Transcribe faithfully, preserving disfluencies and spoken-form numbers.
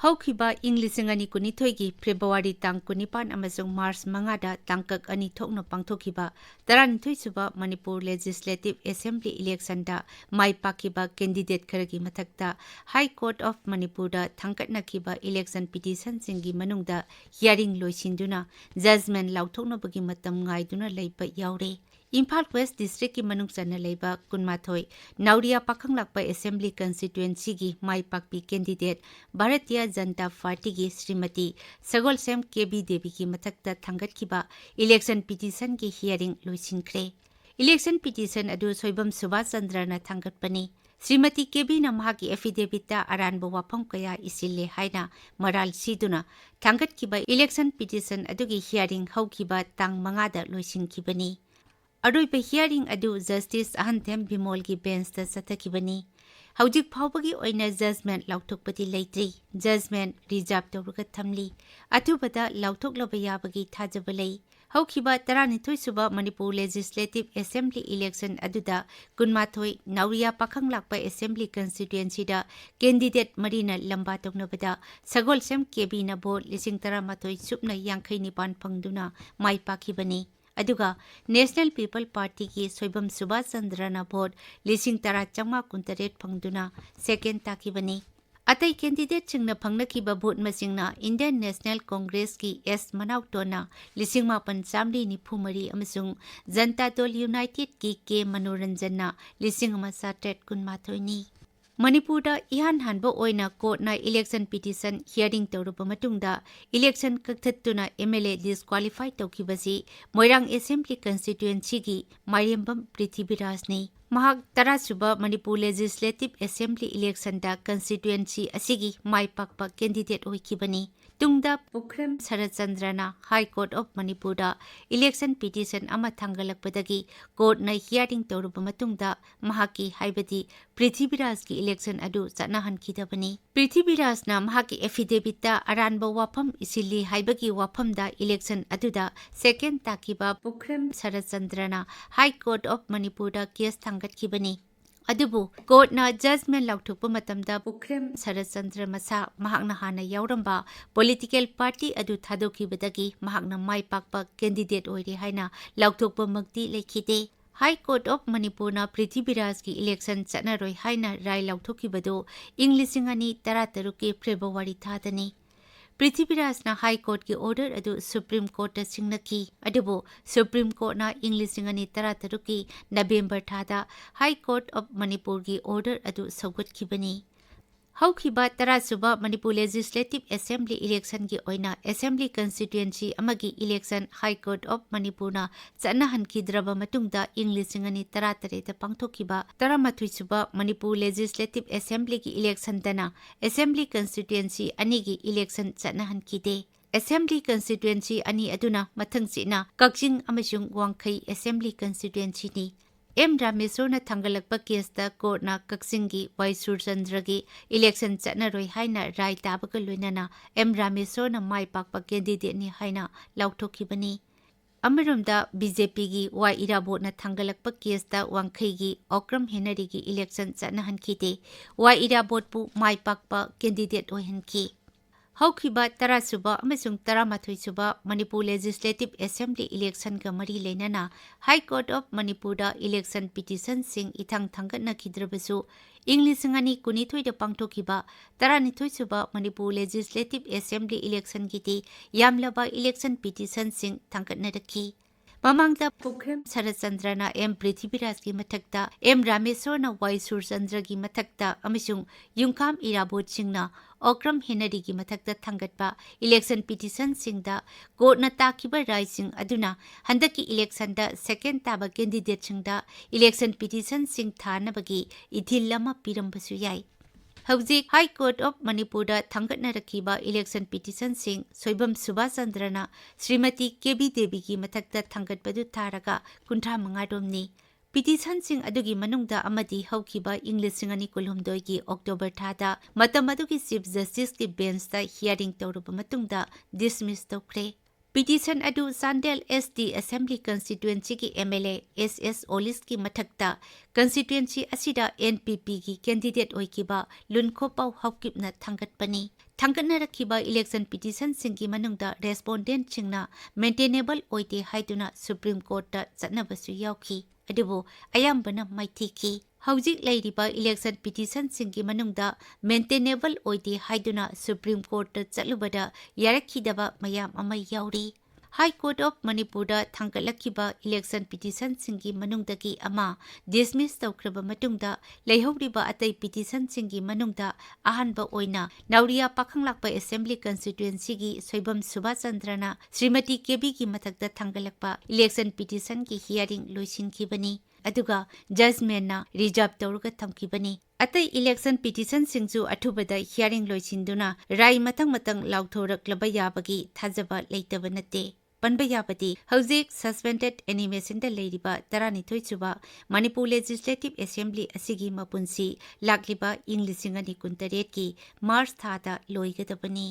ꯍꯧꯈꯤꯕ ꯏꯪ ꯂꯤꯁꯤꯡ ꯑꯅꯤ ꯀꯨꯟꯅꯤꯊꯣꯏꯒꯤ ꯐꯦꯕ꯭ꯔꯨꯋꯥꯔꯤ ꯇꯥꯡ ꯀꯨꯟꯅꯤꯄꯥꯟ ꯑꯃꯁꯨꯡ ꯃꯥꯔꯆ ꯃꯉꯥꯗ ꯇꯥꯡꯀꯛ ꯑꯅꯤ ꯊꯣꯛꯅ ꯄꯥꯡꯊꯣꯛꯈꯤꯕ ꯇꯔꯥꯅꯤꯊꯣꯏ ꯁꯨꯕ ꯃꯅꯤꯄꯨꯔ Legislative Assembly election ꯗ ꯃꯥꯏ ꯄꯥꯛꯈꯤꯕ candidate ꯈꯔꯒꯤ ꯃꯊꯛꯇ High Court of ꯃꯅꯤꯄꯨꯔꯗ ꯊꯥꯡꯒꯠꯅꯈꯤꯕ election petition ꯁꯤꯡꯒꯤ ꯃꯅꯨꯡꯗ hearing ꯂꯣꯏꯁꯤꯟꯗꯨꯅ judgment ꯂꯥꯎꯊꯣꯛꯅꯕꯒꯤ ꯃꯇꯝ ꯉꯥꯏꯗꯨꯅ ꯂꯩꯕ ꯌꯥꯎꯔꯦ꯫ ꯏꯝꯐꯥꯜ West District ꯀꯤ ꯃꯅꯨꯡ ꯆꯟꯅ ꯂꯩꯕ ꯀꯨꯟꯃꯥꯊꯣꯏ ꯅꯥꯎꯔꯤꯌꯥ ꯄꯥꯈꯪꯂꯥꯛꯄ Assembly Constituency ꯒꯤ ꯃꯥꯏ ꯄꯥꯛꯄꯤ candidate ꯚꯥꯔꯇꯤꯌ ꯖꯟꯇꯥ ꯄꯥꯔꯇꯤꯒꯤ ꯁ꯭ꯔꯤꯃꯇꯤ ꯁꯒꯣꯜꯁꯦꯝ ꯀꯦ ꯕꯤ ꯗꯦꯕꯤꯒꯤ ꯃꯊꯛꯇ ꯊꯥꯡꯒꯠꯈꯤꯕ election petition ꯒꯤ hearing ꯂꯣꯏꯁꯤꯟꯈ꯭ꯔꯦ꯫ Election petition ꯑꯗꯨ ꯁꯣꯏꯕꯝ ꯁꯨꯕꯥꯁ ꯆꯟꯗ꯭ꯔꯅ ꯊꯥꯡꯒꯠꯄꯅꯤ꯫ ꯁ꯭ꯔꯤꯃꯇꯤ ꯀꯦ ꯕꯤꯅ ꯃꯍꯥꯛꯀꯤ affidavit ꯇ ꯑꯔꯥꯟꯕ ꯋꯥꯐꯝ ꯀꯌꯥ ꯏꯁꯤꯜꯂꯦ ꯍꯥꯏꯅ ꯃꯔꯥꯜ ꯁꯤꯗꯨꯅ ꯊꯥꯡꯒꯠꯈꯤꯕ election petition ꯑꯗꯨꯒꯤ hearing ꯍꯧꯈꯤꯕ ꯇꯥꯡ ꯃꯉꯥꯗ ꯂꯣꯏꯁꯤꯟꯈꯤꯕꯅꯤ꯫ ꯑꯔꯣꯏꯕ hearing ꯑꯗꯨ Justice ꯑꯍꯟꯊꯦꯝ ꯕꯤꯃꯣꯜꯒꯤ bench ꯇ ꯆꯠꯊꯈꯤꯕꯅꯤ꯫ ꯍꯧꯖꯤꯛ ꯐꯥꯎꯕꯒꯤ ꯑꯣꯏꯅ judgment ꯂꯥꯎꯊꯣꯛꯄꯗꯤ ꯂꯩꯇ꯭ꯔꯤ꯫ Judgment reserve ꯇꯧꯔꯒ ꯊꯝꯂꯤ꯫ ꯑꯊꯨꯕꯗ ꯂꯥꯎꯊꯣꯛꯂꯕ ꯌꯥꯕꯒꯤ ꯊꯥꯖꯕ ꯂꯩ꯫ ꯍꯧꯈꯤꯕ ꯇꯔꯥꯅꯤꯊꯣꯏ ꯁꯨꯕ ꯃꯅꯤꯄꯨꯔ Legislative Assembly election ꯑꯗꯨꯗ ꯀꯨꯟꯃꯥꯊꯣꯏ ꯅꯥꯎꯔꯤꯌꯥ ꯄꯥꯈꯪꯂꯥꯛꯄ Assembly Constituency ꯗ candidate ꯃꯔꯤꯅ ꯂꯝꯕꯥ ꯇꯧꯅꯕꯗ ꯁꯒꯣꯜꯁꯦꯝ ꯀꯦ ꯕꯤꯅ vote ꯂꯤꯁꯤꯡ ꯇꯔꯥꯃꯥꯊꯣꯏ ꯁꯨꯞꯅ ꯌꯥꯡꯈꯩ ꯅꯤꯄꯥꯟ ꯐꯪꯗꯨꯅ ꯃꯥꯏ ꯄꯥꯛꯈꯤꯕꯅꯤ꯫ ꯑꯗꯨꯒ National People Party ꯒꯤ ꯁꯣꯏꯕꯝ ꯁꯨꯕꯥꯁ ꯆꯟꯗ꯭ꯔꯅ vote ꯂꯤꯁꯤꯡ ꯇꯔꯥ ꯆꯥꯝꯃꯉꯥ ꯀꯨꯟꯇꯔꯦꯠ ꯐꯪꯗꯨꯅ second ꯇꯥꯈꯤꯕꯅꯤ꯫ ꯑꯇꯩ candidate ꯁꯤꯡꯅ ꯐꯪꯅꯈꯤꯕ vote ꯃꯁꯤꯡꯅ Indian National Congress ꯀꯤ ꯑꯦꯁ ꯃꯅꯥꯎꯇꯣꯟꯅ ꯂꯤꯁꯤꯡ ꯃꯥꯄꯟ ꯆꯥꯝꯃꯔꯤ ꯅꯤꯐꯨ ꯃꯔꯤ ꯑꯃꯁꯨꯡ ꯖꯟꯇꯥ ꯗꯜ United ꯀꯤ ꯀꯦ ꯃꯅꯣꯔꯟꯖꯟꯅ ꯂꯤꯁꯤꯡ ꯑꯃ ꯆꯥꯇ꯭ꯔꯦꯠ ꯀꯨꯟꯃꯥꯊꯣꯏꯅꯤ꯫ ꯃꯅꯤꯄꯨꯔꯗ ꯏꯍꯥꯟ ꯍꯥꯟꯕ ꯑꯣꯏꯅ court ꯅ election petition hearing ꯇꯧꯔꯕ ꯃꯇꯨꯡꯗ election ꯀꯛꯊꯠꯇꯨꯅ M L A disqualify ꯇꯧꯈꯤꯕꯁꯤ Moirang Assembly Constituency ꯒꯤ ꯃꯥꯏꯔꯦꯝꯕꯝ ꯄ꯭ꯔꯤꯊꯤꯕꯤꯔꯥꯖꯅꯤ꯫ ꯃꯍꯥꯛ ꯇꯔꯥ ꯁꯨꯕ ꯃꯅꯤꯄꯨꯔ Legislative Assembly election ꯗ constituency ꯑꯁꯤꯒꯤ ꯃꯥꯏ ꯄꯥꯛꯄ candidate ꯑꯣꯏꯈꯤꯕꯅꯤ꯫ ꯇꯨꯡꯗ ꯄꯨꯈ꯭ꯔꯦꯝ ꯁꯔꯠꯆꯟꯗ꯭ꯔꯅ High Court of ꯃꯅꯤꯄꯨꯔꯗ election petition ꯑꯃ ꯊꯥꯡꯒꯠꯂꯛꯄꯗꯒꯤ court ꯅ hearing ꯇꯧꯔꯕ ꯃꯇꯨꯡꯗ ꯃꯍꯥꯛꯀꯤ, ꯍꯥꯏꯕꯗꯤ ꯄ꯭ꯔꯤꯊꯤꯕꯤꯔꯥꯖꯀꯤ election ꯑꯗꯨ ꯆꯠꯅꯍꯟꯈꯤꯗꯕꯅꯤ꯫ ꯄ꯭ꯔꯤꯊꯤꯕꯤꯔꯥꯖꯅ ꯃꯍꯥꯛꯀꯤ affidavit ꯇ ꯑꯔꯥꯟꯕ ꯋꯥꯐꯝ ꯏꯁꯤꯜꯂꯤ ꯍꯥꯏꯕꯒꯤ ꯋꯥꯐꯝꯗ election ꯑꯗꯨꯗ second ꯇꯥꯈꯤꯕ ꯄꯨꯈ꯭ꯔꯦꯝ ꯁꯔꯠꯆꯟꯗ꯭ꯔꯅ High Court of ꯃꯅꯤꯄꯨꯔꯗ case ꯊꯥꯡꯒꯠꯈꯤꯕꯅꯤ꯫ ꯑꯗꯨꯕꯨ courtꯅ judgment ꯂꯥꯎꯊꯣꯛꯄ ꯃꯇꯝꯗ ꯄꯨꯈ꯭ꯔꯦꯝ ꯁꯔꯠꯆꯟꯗ꯭ꯔ ꯃꯁꯥ ꯃꯍꯥꯛꯅ ꯍꯥꯟꯅ ꯌꯥꯎꯔꯝꯕ political party ꯑꯗꯨ ꯊꯥꯗꯣꯛꯈꯤꯕꯗꯒꯤ ꯃꯍꯥꯛꯅ ꯃꯥꯏ ꯄꯥꯛꯄ candidate ꯑꯣꯏꯔꯦ ꯍꯥꯏꯅ ꯂꯥꯎꯊꯣꯛꯄꯃꯛꯇꯤ ꯂꯩꯈꯤꯗꯦ꯫ High Court of ꯃꯅꯤꯄꯨꯔꯅ ꯄ꯭ꯔꯤꯊꯤꯕꯤꯔꯥꯖꯀꯤ election ꯆꯠꯅꯔꯣꯏ ꯍꯥꯏꯅ ꯔꯥꯏ ꯂꯥꯎꯊꯣꯛꯈꯤꯕꯗꯨ ꯏꯪ ꯂꯤꯁꯤꯡ ꯑꯅꯤ ꯇꯔꯥꯇꯔꯨꯛꯀꯤ ꯐꯦꯕ꯭ꯔꯨꯋꯥꯔꯤ ꯊꯥꯗꯅꯤ꯫ ꯄ꯭ꯔꯤꯊꯤꯕꯤꯔꯥꯖꯅ High Courtꯀꯤ order ꯑꯗꯨ Supreme Courtꯇ ꯁꯤꯡꯅꯈꯤ꯫ ꯑꯗꯨꯕꯨ Supreme Courtꯅ ꯏꯪ ꯂꯤꯁꯤꯡ ꯑꯅꯤ ꯇꯔꯥꯇꯔꯨꯛꯀꯤ ꯅꯕꯦꯝꯕꯔ ꯊꯥꯗ High Court of ꯃꯅꯤꯄꯨꯔꯒꯤ order ꯑꯗꯨ ꯁꯧꯒꯠꯈꯤꯕꯅꯤ꯫ ꯍꯧꯈꯤꯕ ꯇꯔꯥꯁꯨꯕ ꯃꯅꯤꯄꯨꯔ Legislative Assembly electionꯒꯤ ꯑꯣꯏꯅ Assembly Constituency ꯑꯃꯒꯤ election High Court of ꯃꯅꯤꯄꯨꯔꯅ ꯆꯠꯅꯍꯟꯈꯤꯗ꯭ꯔꯕ ꯃꯇꯨꯡꯗ ꯏꯪ ꯂꯤꯁꯤꯡ ꯑꯅꯤ ꯇꯔꯥꯇꯔꯦꯠꯇ ꯄꯥꯡꯊꯣꯛꯈꯤꯕ ꯇꯔꯥꯃꯥꯊꯣꯏꯁꯨꯕ ꯃꯅꯤꯄꯨꯔ Legislative Assemblyꯒꯤ electionꯗꯅ Assembly Constituency ꯑꯅꯤꯒꯤ election ꯆꯠꯅꯍꯟꯈꯤꯗꯦ꯫ Assembly Constituency ꯑꯅꯤ ꯑꯗꯨꯅ ꯃꯊꯪꯁꯤꯠꯅ ꯀꯛꯆꯤꯡ ꯑꯃꯁꯨꯡ ꯋꯥꯡꯈꯩ Assembly Constituencyꯅꯤ꯫ ꯑꯦꯝ ꯔꯥꯃꯦꯁꯣꯔꯅ ꯊꯥꯡꯒꯠꯂꯛꯄ caseꯇ courtꯅ ꯀꯛꯆꯤꯡꯒꯤ ꯋꯥꯏ ꯁꯨꯔꯆꯟꯗ꯭ꯔꯒꯤ election ꯆꯠꯅꯔꯣꯏ ꯍꯥꯏꯅ ꯔꯥꯏ ꯇꯥꯕꯒ ꯂꯣꯏꯅꯅ ꯑꯦꯝ ꯔꯥꯃꯦꯁꯣꯔꯅ ꯃꯥꯏ ꯄꯥꯛꯄ candidateꯅꯤ ꯍꯥꯏꯅ ꯂꯥꯎꯊꯣꯛꯈꯤꯕꯅꯤ꯫ ꯑꯃꯔꯣꯝꯗ BJPꯒꯤ ꯋꯥꯏ ꯏꯔꯥꯕꯣꯠꯅ ꯊꯥꯡꯒꯠꯂꯛꯄ caseꯇ ꯋꯥꯡꯈꯩꯒꯤ ꯑꯣꯀ꯭ꯔꯝ ꯍꯦꯅꯔꯤꯒꯤ election ꯆꯠꯅꯍꯟꯈꯤꯗꯦ꯫ ꯋꯥꯏ ꯏꯔꯥꯕꯣꯠꯄꯨ ꯃꯥꯏ ꯄꯥꯛꯄ candidate ꯑꯣꯏꯍꯟꯈꯤ꯫ ꯍꯧꯈꯤꯕ ꯇꯔꯥꯁꯨꯕ ꯑꯃꯁꯨꯡ ꯇꯔꯥꯃꯥꯊꯣꯏꯁꯨꯕ ꯃꯅꯤꯄꯨꯔ Legislative Assembly electionꯒ ꯃꯔꯤ ꯂꯩꯅꯅ High Court of ꯃꯅꯤꯄꯨꯔꯗ election petitionꯁꯤꯡ ꯏꯊꯥꯡ ꯊꯥꯡꯒꯠꯅꯈꯤꯗ꯭ꯔꯕꯁꯨ, ꯏꯪ ꯂꯤꯁꯤꯡ ꯑꯅꯤ ꯀꯨꯟꯅꯤꯊꯣꯏꯗ ꯄꯥꯡꯊꯣꯛꯈꯤꯕ ꯇꯔꯥꯅꯤꯊꯣꯏꯁꯨꯕ ꯃꯅꯤꯄꯨꯔ Legislative Assembly electionꯒꯤꯗꯤ ꯌꯥꯝꯂꯕ election petitionꯁꯤꯡ ꯊꯥꯡꯒꯠꯅꯔꯛꯈꯤ꯫ ꯃꯃꯥꯡꯗ ꯄꯨꯈ꯭ꯔꯦꯝ ꯁꯔꯠꯆꯟꯗ꯭ꯔꯅ ꯑꯦꯝ ꯄ꯭ꯔꯤꯊꯤꯕꯤꯔꯥꯖꯀꯤ ꯃꯊꯛꯇ, ꯑꯦꯝ ꯔꯥꯃꯦꯁꯣꯔꯅ ꯋꯥꯏ ꯁꯨꯔꯆꯟꯗ꯭ꯔꯒꯤ ꯃꯊꯛꯇ ꯑꯃꯁꯨꯡ ꯌꯨꯝꯈꯥꯝ ꯏꯔꯥꯕꯣꯠꯁꯤꯡꯅ ꯑꯣꯀ꯭ꯔꯝ ꯍꯦꯅꯔꯤꯒꯤ ꯃꯊꯛꯇ ꯊꯥꯡꯒꯠꯄ election petitionꯁꯤꯡꯗ courtꯅ ꯇꯥꯈꯤꯕ ꯔꯥꯏꯁꯤꯡ ꯑꯗꯨꯅ ꯍꯟꯗꯛꯀꯤ electionꯗ second ꯇꯥꯕ candidateꯁꯤꯡꯗ election petitionꯁꯤꯡ ꯊꯥꯅꯕꯒꯤ ꯏꯊꯤꯜ ꯑꯃ ꯄꯤꯔꯝꯕꯁꯨ ꯌꯥꯏ꯫ ꯍꯧꯖꯤꯛ High Court of ꯃꯅꯤꯄꯨꯔꯗ ꯊꯥꯡꯒꯠꯅꯔꯛꯈꯤꯕ election petitionꯁꯤꯡ ꯁꯣꯏꯕꯝ ꯁꯨꯕꯥꯁ ꯆꯟꯗ꯭ꯔꯅ ꯁ꯭ꯔꯤꯃꯇꯤ ꯀꯦ ꯕꯤ ꯗꯦꯕꯤꯒꯤ ꯃꯊꯛꯇ ꯊꯥꯡꯒꯠꯄꯗꯨ ꯊꯥꯔꯒ ꯀꯨꯟꯊ꯭ꯔꯥ ꯃꯉꯥ ꯔꯣꯝꯅꯤ꯫ Petitionꯁꯤꯡ ꯑꯗꯨꯒꯤ ꯃꯅꯨꯡꯗ ꯑꯃꯗꯤ ꯍꯧꯈꯤꯕ ꯏꯪ ꯂꯤꯁꯤꯡ ꯑꯅꯤ ꯀꯨꯟꯍꯨꯝꯗꯣꯏꯒꯤ October ꯊꯥꯗ ꯃꯇꯝ ꯑꯗꯨꯒꯤ Chief Justiceꯀꯤ benchꯇ hearing ꯇꯧꯔꯕ ꯃꯇꯨꯡꯗ dismiss ꯇꯧꯈ꯭ꯔꯦ꯫ Petition ꯑꯗꯨ Chandel S T Assembly Constituencyꯒꯤ M L A S S Olish ꯀꯤ ꯃꯊꯛꯇ constituency ꯑꯁꯤꯗ N P P ꯒꯤ candidate ꯑꯣꯏꯈꯤꯕ ꯂꯨꯟꯈꯣꯄꯥꯎ ꯍꯥꯎꯀꯤꯞꯅ ꯊꯥꯡꯒꯠꯄꯅꯤ꯫ ꯊꯥꯡꯒꯠꯅꯔꯛꯈꯤꯕ election petitionꯁꯤꯡꯒꯤ ꯃꯅꯨꯡꯗ respondentꯁꯤꯡꯅ maintainable ꯑꯣꯏꯗꯦ ꯍꯥꯏꯗꯨꯅ Supreme Courtꯇ ꯆꯠꯅꯕꯁꯨ ꯌꯥꯎꯈꯤ꯫ ꯑꯗꯨꯕꯨ ꯑꯌꯥꯝꯕꯅ ꯃꯥꯏꯊꯤꯈꯤ꯫ ꯍꯧꯖꯤꯛ ꯂꯩꯔꯤꯕ election petitionꯁꯤꯡꯒꯤ ꯃꯅꯨꯡꯗ maintainable ꯑꯣꯏꯗꯦ ꯍꯥꯏꯗꯨꯅ Supreme Courtꯇ ꯆꯠꯂꯨꯕꯗ ꯌꯥꯔꯛꯈꯤꯗꯕ ꯃꯌꯥꯝ ꯑꯃ ꯌꯥꯎꯔꯤ꯫ High Court of ꯃꯅꯤꯄꯨꯔꯗ ꯊꯥꯡꯒꯠꯂꯛꯈꯤꯕ election petitionꯁꯤꯡꯒꯤ ꯃꯅꯨꯡꯗꯒꯤ ꯑꯃ dismiss ꯇꯧꯈ꯭ꯔꯕ ꯃꯇꯨꯡꯗ, ꯂꯩꯍꯧꯔꯤꯕ ꯑꯇꯩ petitionꯁꯤꯡꯒꯤ ꯃꯅꯨꯡꯗ ꯑꯍꯥꯟꯕ ꯑꯣꯏꯅ ꯅꯥꯎꯔꯤꯌꯥ ꯄꯥꯈꯪꯂꯥꯛꯄ Assembly Constituencyꯒꯤ ꯁꯣꯏꯕꯝ ꯁꯨꯕꯥꯆꯟꯗ꯭ꯔꯅ ꯁ꯭ꯔꯤꯃꯇꯤ ꯀꯦꯕꯤꯒꯤ ꯃꯊꯛꯇ ꯊꯥꯡꯒꯠꯂꯛꯄ election petitionꯒꯤ hearing ꯂꯣꯏꯁꯤꯟꯈꯤꯕꯅꯤ꯫ ꯑꯗꯨꯒ judgmentꯅ reserve ꯇꯧꯔꯒ ꯊꯝꯈꯤꯕꯅꯤ꯫ ꯑꯇꯩ election petitionꯁꯤꯡꯁꯨ ꯑꯊꯨꯕꯗ hearing ꯂꯣꯏꯁꯤꯟꯗꯨꯅ ꯔꯥꯏ ꯃꯊꯪ ꯃꯊꯪ ꯂꯥꯎꯊꯣꯔꯛꯂꯕ ꯌꯥꯕꯒꯤ ꯊꯥꯖꯕ ꯂꯩꯇꯕ ꯅꯠꯇꯦ꯫ ꯄꯟꯕ ꯌꯥꯕꯗꯤ, ꯍꯧꯖꯤꯛ suspended animationꯗ ꯂꯩꯔꯤꯕ ꯇꯔꯥꯅꯤꯊꯣꯏ ꯁꯨꯕ Manipur Legislative Assembly ꯑꯁꯤꯒꯤ ꯃꯄꯨꯟꯁꯤ ꯂꯥꯛꯂꯤꯕ ꯏꯪ ꯂꯤꯁꯤꯡ ꯑꯅꯤ ꯀꯨꯟꯇꯔꯦꯠꯀꯤ March ꯊꯥꯗ ꯂꯣꯏꯒꯗꯕꯅꯤ꯫